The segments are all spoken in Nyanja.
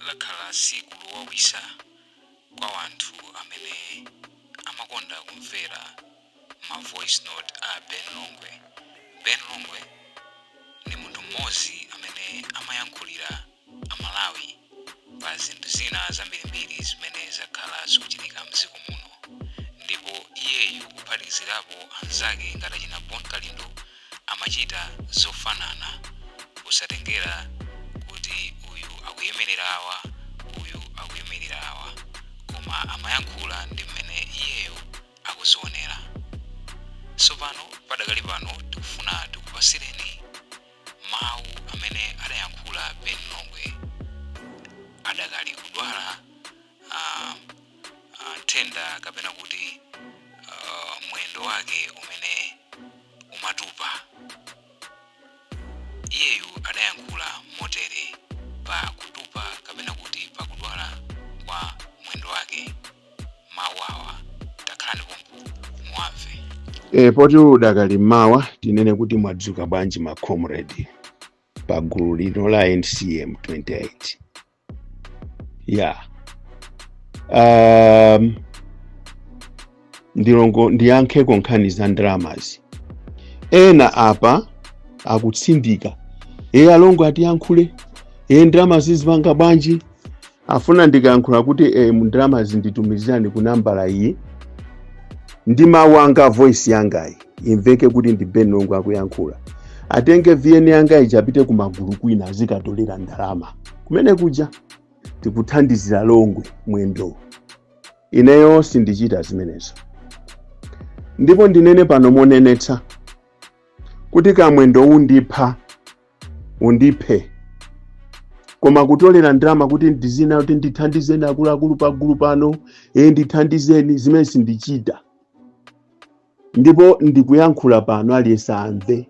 Lakhala siku lowawisa kwa wanthu amene amakonda kumvera ma voice note a Ben Longwe. Ben Longwe ndi munthu mmodzi amene amayankhulira Amalawi pa zinthu zina zambirimbiri zimene zakhala zikuchitika mdziko muno, ndipo iyeyu kuphatikizirapo anzake ngati achina Bon Kalindo amachita zofanana kusatengera kuti uyu akuyimirira awa, uyu akuyimirira awa, koma amayankhula ndi mmene iyeyo akuzionera. Tsopano padakali pano tikufuna tikupasireni mawu amene adayankhula Ben Longwe adakali kudwala nthenda kapena kuti mwendo wake umene umatupa. Iyeyu adayankhula motere pa kutupa kapena kuti pa kudwala kwa mwendo wake. Mawu awa, takhalani pompo muwamve. Poti udakali mmawa, tinene kuti mwadzuka bwanji ma comrade pa gulu lino la NCM 28 ya ndilongo ndiyankheko nkhani za ndalamazi. Ena apa akutsindika, e alongo atiyankhule, e ndalamazi zipanga bwanji? Afuna ndikayankhula kuti ndalamazi nditumizirani ku nambala iyi ndi mawu anga, voice yangayi imveke kuti ndi Ben Longwe akuyankhula, atenge VN yanga ija apite ku magulu kwina azikatolera ndalama kumene kuja, tikuthandizira Longwe mwendo. Ineyo sindichita zimenezo, ndipo ndinene pano monenetsa kuti kamwendo undipha undiphe, koma kutolera ndalama kuti ndizina kuti ndithandizeni akuluakulu pagulu pano, e ndithandizeni, zimene sindichita. Ndipo ndikuyankhula pano aliyense amve,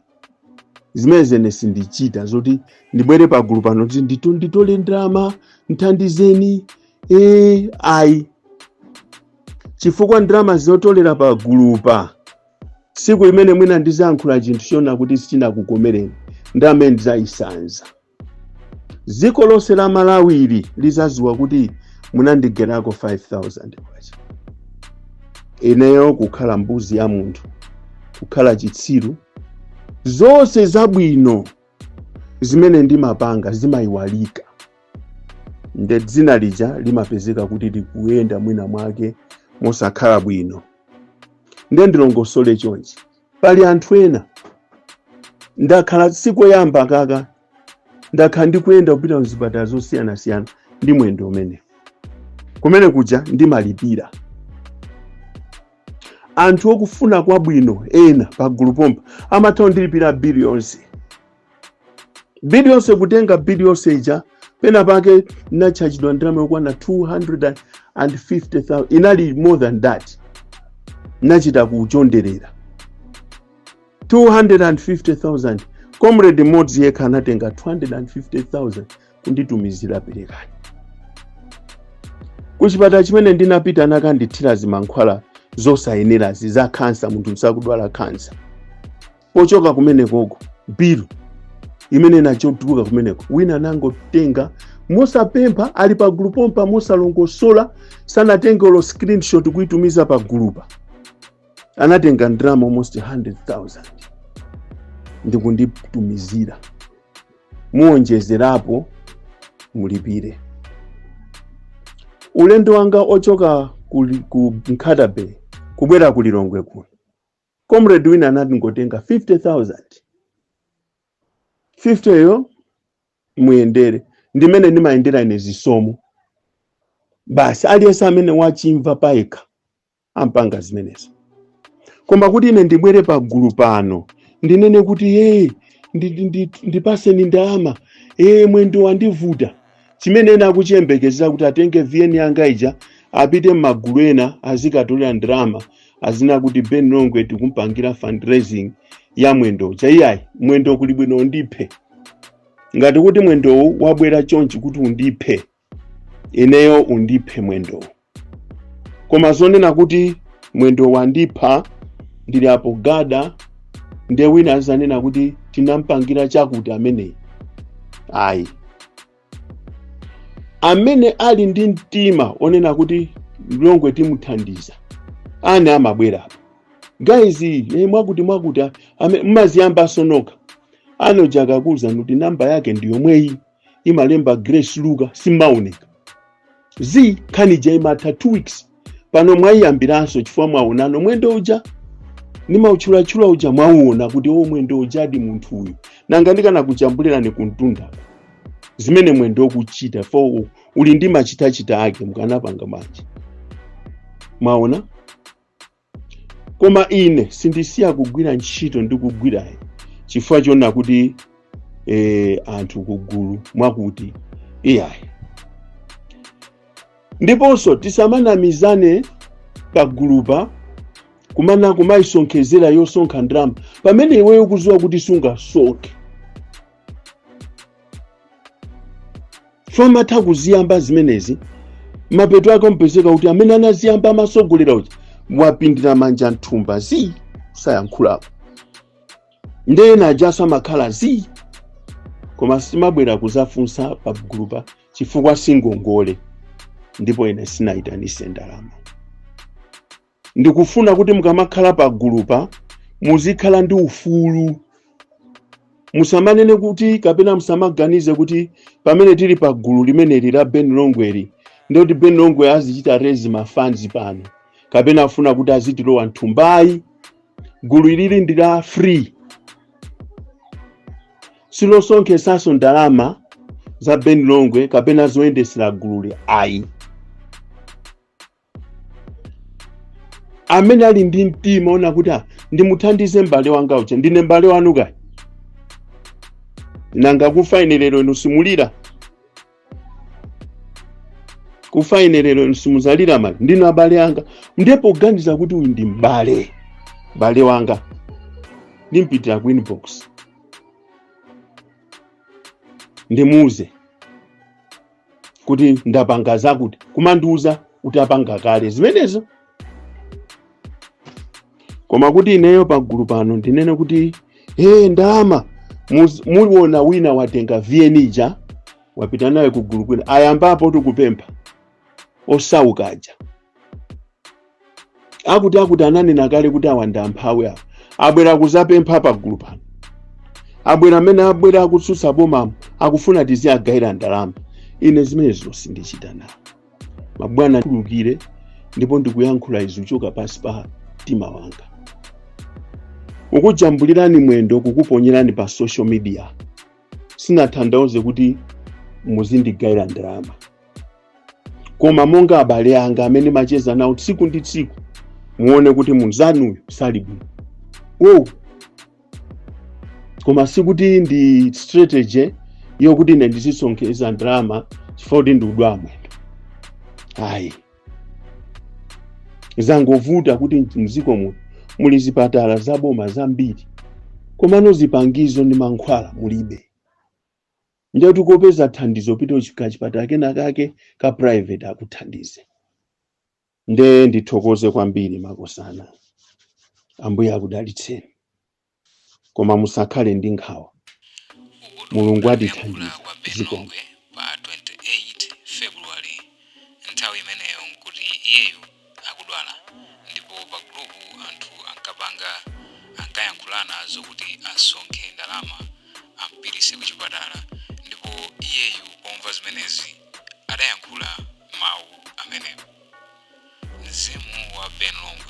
zimene zene sindichita, zoti ndibwere pagulu pano kuti nditole ndalama, nthandizeni, e ayi, chifukwa ndalama zotolera pagulupa, tsiku limene mwina ndizayankhula chinthu chona kuti sichinakukomereni, ndalama ndizayisanza, dziko lonse la Malawiri lizaziwa kuti munandigerako 5000 kwacha. Ineyo kukhala mbuzi ya munthu, kukhala chitsiru, zonse zabwino zimene ndimapanga zimayiwalika, nde dzina lija limapezeka kuti likuyenda mwina mwake mosakhala bwino. Nde ndilongosole chonchi: pali anthu ena, ndakhala sikoyamba kaka, ndakhala ndikuyenda kupita mzipatala zosiyanasiyana ndi mwendo umene kumene kuja ndimalipira. Anthu okufuna kwabwino ena pagulu pompa amatha kundilipira bili yonse, bili yonse, kutenga bili yonse ija. Pena pake nachajidwa ndalama yokwana 250,000, inali more than that, nachita kuchonderera 250,000. Comrade mmodzi yekha anatenga 250,000 kunditumizira, perekani kuchipatala chimene ndinapita, anakandithira zimankhwala zosayenerazi za khansa, munthu msakudwala khansa. Pochoka kumenekoko, bilu imene inachotuluka kumeneko, wina anangotenga mosapempha, ali pa gulu pompa, mosalongosola, sanatenge olo screenshot kuitumiza pa gulupa, anatenga ndalama almost 100,000 ndikunditumizira, muwonjezerapo mulipire. Ulendo wanga ochoka ku Nkhata Bay kubwera ku Lilongwe kuno, comrade wina anati ngotenga 50,000, 50 yo muyendere. Ndimene ndimayendera ine zisomo basi. Aliyense amene wachimva payekha ampanga zimenezo. Koma kuti ine ndibwere pagulu pano ndinene kuti ye ndipaseni ndalama, e mwendo wandivuta, chimene ena akuchiyembekezera kuti atenge VN yanga ija apite m'magulu ena azikatolera ndalama, azina kuti Ben Longwe tikumpangira fundraising ya mwendo uja. Iyayi, mwendo kuli bwino undiphe. Ngati kuti mwendowu wabwera chonchi kuti undiphe ineyo, undiphe mwendowu. Koma zonena kuti mwendo wandipha, ndili apo gada, ndiye wina azanena kuti tinampangira chakuti ameneyi, ayi. Amene ali ndi mtima onena kuti Longwe timuthandiza, ane amabwera apa, guys, mwakuti mwakuti, mmaziyamba sonoka ano jakakuza kuti namba yake ndi yomweyi, imalemba Grace Luka, simaoneka zi nkhani imatha 2 weeks. Pano mwayiyambiranso chifukwa mwaonano mwendo uja nimautchulachula uja, mwauona kuti o, mwendo uja adi munthu uyu. Nanga ndikana kujambulirani kumtunda zimene mwendo ukuchita fo uli ndi machitachita ake, mukanapanga bwanji? Mwaona? Koma ine sindisiya kugwira ntchito ndi kugwirayi chifukwa chona kuti anthu kugulu mwakuti iyayi. Ndiponso tisamanamizane pagulupa, kumana kumayisonkhezera yosonkha ndalama pamene iweyo ukudziwa kuti sungasonkhe. Famatha kuziyamba zimenezi, mapeto ake mpezeka kuti amene anaziyamba amasogolera uja wapindira manja mthumba zi sayankhulapo, ndena ajaso amakhala zi. Koma simabwera kuzafunsa pagulupa chifukwa singongole, ndipo ine sinayitanise ndalama. Ndikufuna kuti mukamakhala pagulupa muzikhala ndi ufulu, musamanene kuti kapena musamaganize kuti pamene tili pagulu limeneli la Ben Longweli ndikuti Ben Longwe azichita raise ma funds pano kapena afuna kuti azitilowa mthumbayi. Gulu ilili ndi la free, silosonkhesanso ndalama za Ben Longwe kapena zoyendesera gululi ayi. Amene ali ndi mtima ona kuti ndimuthandize m'bale wanga uja, ndine m'bale wanu kaya, nanga kufa ine lero inu simulira? Kufa ine lero inu simuzalira mali? Ndinu abale anga. Ndiye poganiza kuti uyu ndi m'bale wanga, ndimpitira ku inbox ndimuuze kuti ndapanga zakuti, kumandiuza kuti apanga kale zimenezo. Koma kuti ineyo pagulu pano ndinene kuti he ndalama, muliona wina watenga VN ija wapita nayo kugulu kwina, ayambapo tikupempha osauka aja akuti ananena kale kuti awa ndi amphawi, awa abwera kuzapempha pagulu pano, abwera amene abwera akutsutsa bomamo akufuna tiziyagayira ndalama. Ine zimenezo sindichita nawo mabwana, khululukire, ndipo ndikuyankhula izi kuchoka pansi pa mtima wanga. Ukujambulirani mwendo kukuponyerani pa social media sinatanthauze kuti muzindigayira ndalama, koma monga abale anga amene macheza nawo tsiku ndi tsiku, muone kuti munzanuyo sali bwino wow. Koma sikuti ndi strategy yokuti ine ndizisonkheza ndalama chifukwa kuti ndikudwala mwendo ayi. Zangovuta kuti mdziko muno muli zipatala zaboma zambiri, komano zipangizo ndi mankhwala mulibe. Ndiye tikopeza thandizo pita kachipatala kena kake ka private akuthandize. Nde ndithokoze kwambiri makosana, Ambuye akudalitseni, koma musakhale ndi nkhawa, Mulungu atithandiza. Kwa Ben Zikomo. Longwe pa 28 February, nthawi imeneyo nkuti iyeyu akudwala, ndipo pa gulupu anthu ankayankhulana zokuti asonkhe ndalama ampitise ku chipatala, ndipo iyeyu pomva zimenezi adayankhula mawu amenewo. Mzimu wa Ben Longwe